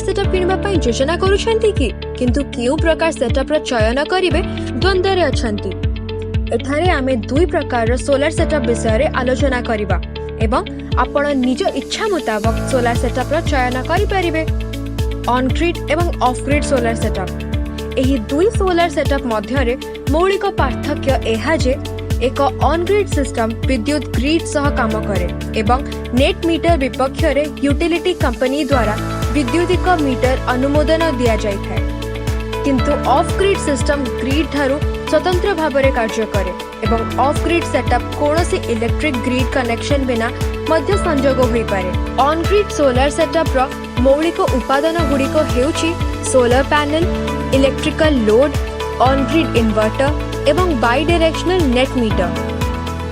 Setup କିଣିବା ପାଇଁ ଯୋଜନା କରୁଛନ୍ତି କି? କିନ୍ତୁ କେଉଁ ପ୍ରକାର ସେଟଅପ୍ର ଚୟନ କରିବେ ଦ୍ୱନ୍ଦ୍ୱରେ ଅଛନ୍ତି? ଏଠାରେ ଆମେ ଦୁଇ ପ୍ରକାରର ସୋଲାର ସେଟଅପ୍ ବିଷୟରେ ଆଲୋଚନା କରିବା ଏବଂ ଆପଣ ନିଜ ଇଚ୍ଛା ମୁତାବକ ସୋଲାର ସେଟଅପ୍ର ଚୟନ କରିପାରିବେ। ଅନ୍ ଗ୍ରିଡ୍ ଏବଂ ଅଫ୍ ଗ୍ରିଡ୍ ସୋଲାର ସେଟଅପ୍। ଏହି ଦୁଇ ସୋଲାର ସେଟଅପ୍ ମଧ୍ୟରେ ମୌଳିକ ପାର୍ଥକ୍ୟ ଏହା ଯେ ଏକ ଅନ୍ ଗ୍ରିଡ୍ ସିଷ୍ଟମ ବିଦ୍ୟୁତ ଗ୍ରିଡ୍ ସହ କାମ କରେ ଏବଂ ନେଟ୍ ମିଟର ବିପକ୍ଷରେ ୟୁଟିଲିଟି କମ୍ପାନୀ ଦ୍ୱାରା ବିଦ୍ୟୁତିକ ମିଟର ଅନୁମୋଦନ ଦିଆଯାଇଥାଏ। କିନ୍ତୁ ଅଫ୍ ଗ୍ରିଡ୍ ସିଷ୍ଟମ ଗ୍ରିଡ୍ ଠାରୁ ସ୍ୱତନ୍ତ୍ର ଭାବରେ କାର୍ଯ୍ୟ କରେ ଏବଂ ଅଫ୍ ଗ୍ରିଡ୍ ସେଟଅପ୍ କୌଣସି ଇଲେକ୍ଟ୍ରିକ୍ ଗ୍ରିଡ୍ କନେକ୍ସନ ବିନା ମଧ୍ୟ ସଂଯୋଗ ହୋଇପାରେ। ଅନ୍ ଗ୍ରିଡ୍ ସୋଲାର ସେଟଅପ୍ର ମୌଳିକ ଉପାଦାନ ଗୁଡ଼ିକ ହେଉଛି solar panel, electrical load, on grid inverter ଏବଂ ବାଇଡିରେକ୍ସନାଲ ନେଟ୍ ମିଟର।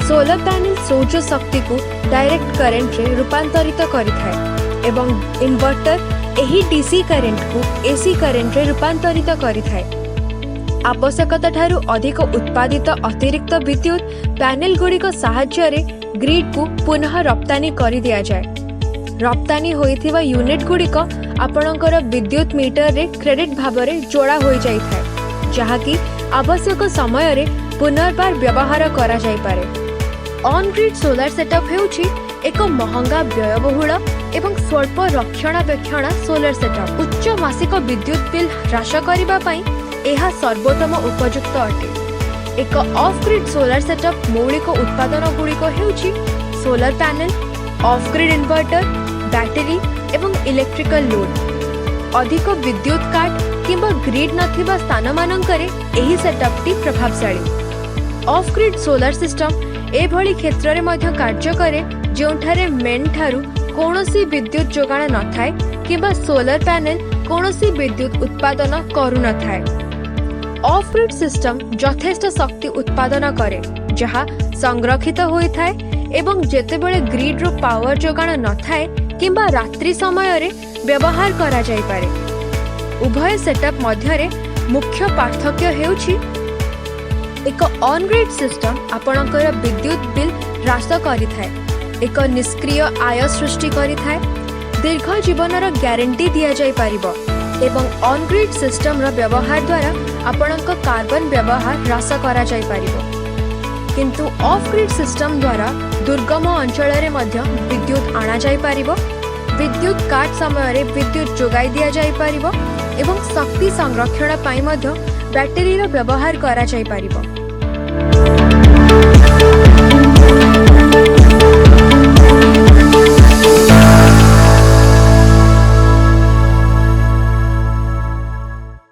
ସୋଲାର ପ୍ୟାନେଲ ସୌର ଶକ୍ତିକୁ ଡାଇରେକ୍ଟ କରେଣ୍ଟରେ ରୂପାନ୍ତରିତ କରିଥାଏ ଏବଂ ଇନଭର୍ଟର ଏହି ଡିସି କରେଣ୍ଟକୁ ଏସି କରେଣ୍ଟରେ ରୂପାନ୍ତରିତ କରିଥାଏ। ଆବଶ୍ୟକତା ଠାରୁ ଅଧିକ ଉତ୍ପାଦିତ ଅତିରିକ୍ତ ବିଦ୍ୟୁତ ପ୍ୟାନେଲଗୁଡ଼ିକ ସାହାଯ୍ୟରେ ଗ୍ରିଡ୍କୁ ପୁନଃ ରପ୍ତାନି କରିଦିଆଯାଏ। ରପ୍ତାନି ହୋଇଥିବା ୟୁନିଟ୍ ଗୁଡ଼ିକ ଆପଣଙ୍କର ବିଦ୍ୟୁତ ମିଟରରେ କ୍ରେଡିଟ୍ ଭାବରେ ଯୋଡ଼ା ହୋଇଯାଇଥାଏ, ଯାହାକି ଆବଶ୍ୟକ ସମୟରେ ପୁନର୍ବାର ବ୍ୟବହାର କରାଯାଇପାରେ। ଅନ୍ ଗ୍ରିଡ୍ ସୋଲାର ସେଟଅପ୍ ହେଉଛି ଏକ ମହଙ୍ଗା, ବ୍ୟୟବହୁଳ ଏବଂ ସ୍ୱଳ୍ପ ରକ୍ଷଣାବେକ୍ଷଣ ସୋଲାର ସେଟଅପ୍। ଉଚ୍ଚ ମାସିକ ବିଦ୍ୟୁତ ବିଲ୍ ହ୍ରାସ କରିବା ପାଇଁ ଏହା ସର୍ବୋତ୍ତମ ଉପଯୁକ୍ତ ଅଟେ। ଏକ ଅଫ୍ ଗ୍ରିଡ୍ ସୋଲାର ସେଟଅପ୍ ମୌଳିକ ଉପାଦାନ ଗୁଡ଼ିକ ହେଉଛି solar panel, off grid inverter, battery ଏବଂ ଇଲେକ୍ଟ୍ରିକାଲ ଲୋଡ୍। ଅଧିକ ବିଦ୍ୟୁତ କାଟ କିମ୍ବା ଗ୍ରିଡ୍ ନଥିବା ସ୍ଥାନମାନଙ୍କରେ ଏହି ସେଟଅପ୍ଟି ପ୍ରଭାବଶାଳୀ। ଅଫ୍ ଗ୍ରିଡ୍ ସୋଲାର ସିଷ୍ଟମ ଏଭଳି କ୍ଷେତ୍ରରେ ମଧ୍ୟ କାର୍ଯ୍ୟ କରେ, ଯେଉଁଠାରେ ମେନ୍ ଠାରୁ କୌଣସି ବିଦ୍ୟୁତ ଯୋଗାଣ ନଥାଏ କିମ୍ବା ସୋଲାର ପ୍ୟାନେଲ କୌଣସି ବିଦ୍ୟୁତ ଉତ୍ପାଦନ କରୁନଥାଏ। ଅଫ୍ ଗ୍ରିଡ୍ ସିଷ୍ଟମ ଯଥେଷ୍ଟ ଶକ୍ତି ଉତ୍ପାଦନ କରେ, ଯାହା ସଂରକ୍ଷିତ ହୋଇଥାଏ ଏବଂ ଯେତେବେଳେ ଗ୍ରିଡ୍ରୁ ପାୱାର ଯୋଗାଣ ନଥାଏ କିମ୍ବା ରାତ୍ରି ସମୟରେ ବ୍ୟବହାର କରାଯାଇପାରେ। ଉଭୟ ସେଟଅପ୍ ମଧ୍ୟରେ ମୁଖ୍ୟ ପାର୍ଥକ୍ୟ ହେଉଛି, ଏକ ଅନ୍ ଗ୍ରିଡ୍ ସିଷ୍ଟମ ଆପଣଙ୍କର ବିଦ୍ୟୁତ ବିଲ୍ ହ୍ରାସ କରିଥାଏ, ଏକ ନିଷ୍କ୍ରିୟ ଆୟ ସୃଷ୍ଟି କରିଥାଏ, ଦୀର୍ଘ ଜୀବନର ଗ୍ୟାରେଣ୍ଟି ଦିଆଯାଇପାରିବ ଏବଂ ଅନ୍ ଗ୍ରିଡ୍ ସିଷ୍ଟମର ବ୍ୟବହାର ଦ୍ୱାରା ଆପଣଙ୍କ କାର୍ବନ ବ୍ୟବହାର ହ୍ରାସ କରାଯାଇପାରିବ। କିନ୍ତୁ ଅଫ୍ ଗ୍ରିଡ୍ ସିଷ୍ଟମ ଦ୍ୱାରା ଦୁର୍ଗମ ଅଞ୍ଚଳରେ ମଧ୍ୟ ବିଦ୍ୟୁତ ଅଣାଯାଇପାରିବ, ବିଦ୍ୟୁତ କାଟ ସମୟରେ ବିଦ୍ୟୁତ ଯୋଗାଇ ଦିଆଯାଇପାରିବ ଏବଂ ଶକ୍ତି ସଂରକ୍ଷଣ ପାଇଁ ମଧ୍ୟ ବ୍ୟାଟେରୀର ବ୍ୟବହାର କରାଯାଇପାରିବ।